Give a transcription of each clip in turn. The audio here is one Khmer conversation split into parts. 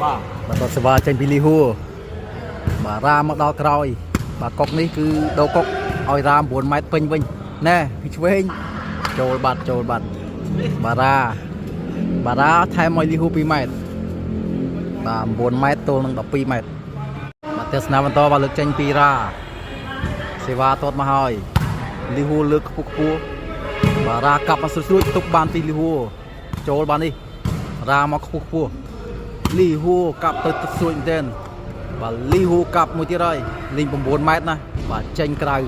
បាទ បាទតសេវាចេញពីលីហួរបាទរ៉ាមកដល់ក្រោយបាទកុកនេះគឺដូរកុកឲ្យរ៉ា9ម៉ែត្រពេញវិញណែពីឆ្វេងចូលបាត់ចូលបាត់បារ៉ាបារ៉ាថែមឲ្យលីហួរ2ម៉ែត្របាទ9ម៉ែត្រទល់នឹង12ម៉ែត្របាទទស្សនាបន្តបាទលើកចេញពីរ៉ាសេវាទាត់មកហើយលីហួរលើកខ្ពស់ខ្ពស់បារ៉ាកាប់មកស្រួចៗទប់បានពីលីហួរចូលបាននេះរ៉ាមកខ្ពស់ខ្ពស់ លីហួរកាប់ទៅទឹកស្រួចមែនទែនបាទលីហួរកាប់មួយទៀតហើយលេង9ម៉ែត្រណាបាទចេញក្រៅឥ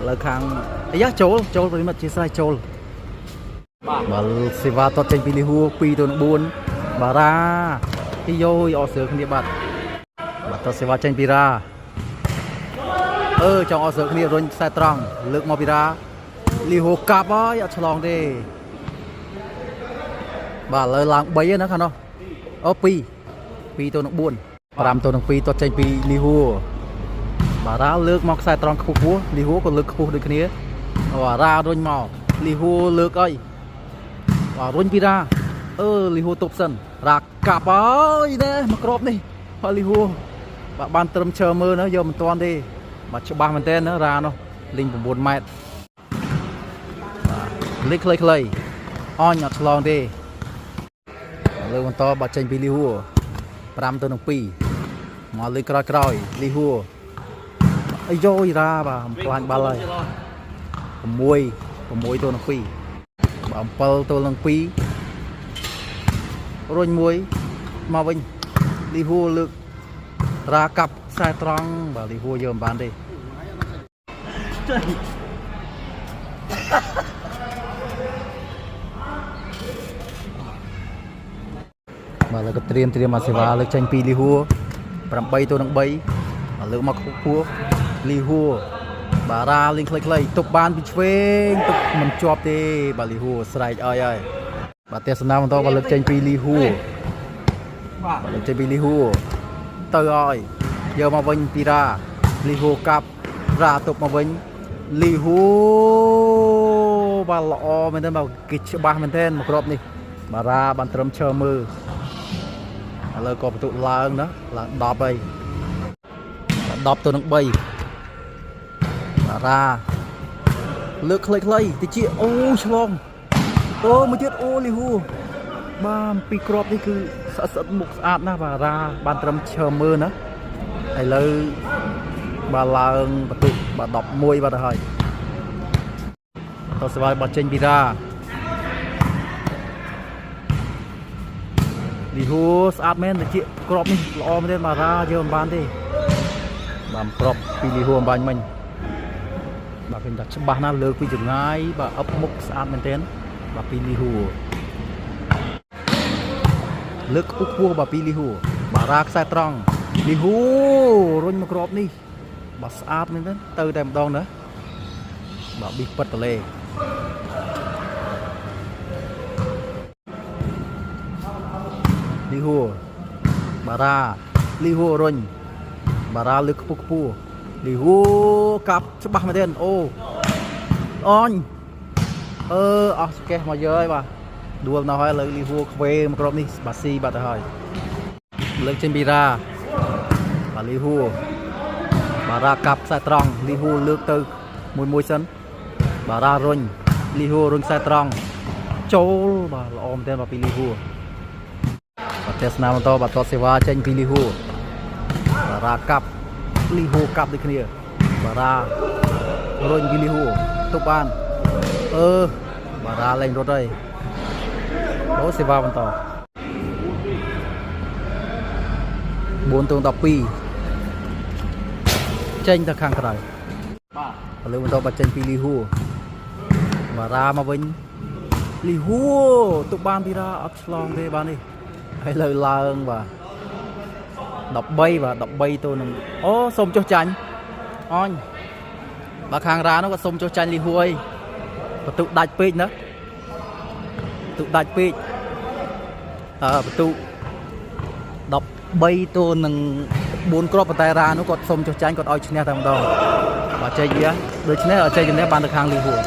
ឡូវខាងអាយ៉ាចូលចូលប្រិមិត្តជាស្រ័យចូល បាទ បាទសេវាតតចេញពីលីហួរ2ទៅ4បារ៉ាទីយោយអត់ស្រើគ្នាបាទបាទតសេវាចេញពីរ៉ាអឺចង់អត់ស្រើគ្នារុញខ្សែត្រង់លើកមកពីរ៉ាលីហួរកាប់ហើយអត់ឆ្លងទេបាទឥឡូវឡើង3ហើយណាខាងនោះ អូ2 2ទៅនឹង4 5ទៅនឹង2ទាត់ចេញពីលីហួរបារ៉ាលើកមកខ្សែត្រង់ខ្ពស់ខ្ពស់លីហួរក៏លើកខ្ពស់ដូចគ្នាបារ៉ារុញមកលីហួរលើកអីបាទរុញពីរ៉ាអឺលីហួរទប់សិនរ៉ាកាប់ហើយណែមកគ្របនេះបាទលីហួរបាទបានត្រឹមឈើមើលណាយកមិនទាន់ទេបាទច្បាស់មែនតើណារ៉ានោះលេង9ម៉ែត្របាទលេខខ្លីៗអញអត់ឆ្លងទេ លើបន្តបាត់ចេញពីលីហួរ5ទៅនឹង2មកលើក្រោយក្រោយលីហួរអាយយរ៉ាបាទបំផ្លាញបាល់ហើយ6 6ទៅនឹង2បាទ7ទៅនឹង2រុញមួយមកវិញលីហួរលើករ៉ាកាប់ខ្សែត្រង់បាទលីហួរយកមិនបានទេបាទលើក៏ត្រៀមត្រៀមអាសេវាលើកចេញពីលីហួរ8ទៅនឹង3បាទលើកមកខ្ពស់លីហួរបារ៉ាលេងខ្លីៗទប់បានពីឆ្វេងទប់មិនជាប់ទេបាទលីហួរស្រែកអើយហើយបាទទស្សនាបន្តបាទលើកចេញពីលីហួរ បាទ បាទលើកចេញពីលីហួរទៅហើយយកមកវិញពីរ៉ាលីហួរកាប់រ៉ាទប់មកវិញលីហួរបាទល្អមែនទេបាទគេច្បាស់មែនទេមកគ្រាប់នេះបារ៉ាបានត្រឹមឈើមើល ឥឡូវក៏បន្ទុកឡើងណាឡើង10ហើយ10ទៅនឹង3បារ៉ាលើកខ្លីៗតិចអូឆ្លងអូមួយទៀតអូលីហួបាទពីរគ្រាប់នេះគឺស្អិតស្អិតមុខស្អាតណាស់បារ៉ាបានត្រឹមឈើមើលណាឥឡូវបាទឡើងបន្ទុកបាទ11បាទទៅហើយតស្វាយបាត់ចេញពីរ៉ា លីហួរស្អាតមែនតិចក្របនេះល្អមែនទេបារ៉ាយកមិនបានទេបាទក្របពីលីហួរអំបញ្ញមិញបាទឃើញថាច្បាស់ណាស់លើកពីចម្ងាយបាទអឹបមុខស្អាតមែនទែនបាទពីលីហួរលើកខ្ពស់ខ្ពស់បាទពីលីហួរបារ៉ាខ្សែត្រង់លីហួររុញមកក្របនេះបាទស្អាតមែនទែនទៅតែម្ដងណាបាទប៊ីពិតតលេលីហួរបារ៉ាលីហួររុញបារ៉ាលើកខ្ពស់ខ្ពស់លីហួរកាប់ច្បាស់មែនទែនអូអញអឺអស់ស្កេះមកយើហើយបាទដួលនៅហើយលើលីហួរខ្វេមកគ្រាប់នេះបាស៊ីបាត់ទៅហើយលើកចេញពីរ៉ាបាទលីហួរបារ៉ាកាប់ខ្សែត្រង់លីហួរលើកទៅមួយមួយសិនបារ៉ារុញលីហួររុញខ្សែត្រង់ចូលបាទល្អមែនទែនបាទពីលីហួរ បាទទស្សនាបន្តបាទតសេវាចេញពីលីហួរបារ៉ាកាប់លីហួរកាប់ដូចគ្នាបារ៉ារុញពីលីហួរទប់បានអឺបារ៉ាលែងរត់ហើយអូសេវាបន្ត4ទង12ចេញទៅខាងក្រៅ បាទ ឥឡូវបន្តបាទចេញពីលីហួរបារ៉ាមកវិញលីហួរទុកបានពីរ៉ាអត់ឆ្លងទេបាទនេះឥឡូវឡើងបាទ13បាទ13ទៅនឹងអូសុំចុះចាញ់អញបាទខាងរ៉ានោះក៏សុំចុះចាញ់លីហួរអីបន្ទុកដាច់ពេកណាបន្ទុកដាច់ពេកអឺបន្ទុក13ទៅនឹង4គ្រាប់ប៉ុន្តែរ៉ានោះគាត់សុំចុះចាញ់គាត់ឲ្យឈ្នះតែម្ដងបាទចេញវាដូច្នេះឲ្យចេញជំនះបានទៅខាងលីហួរ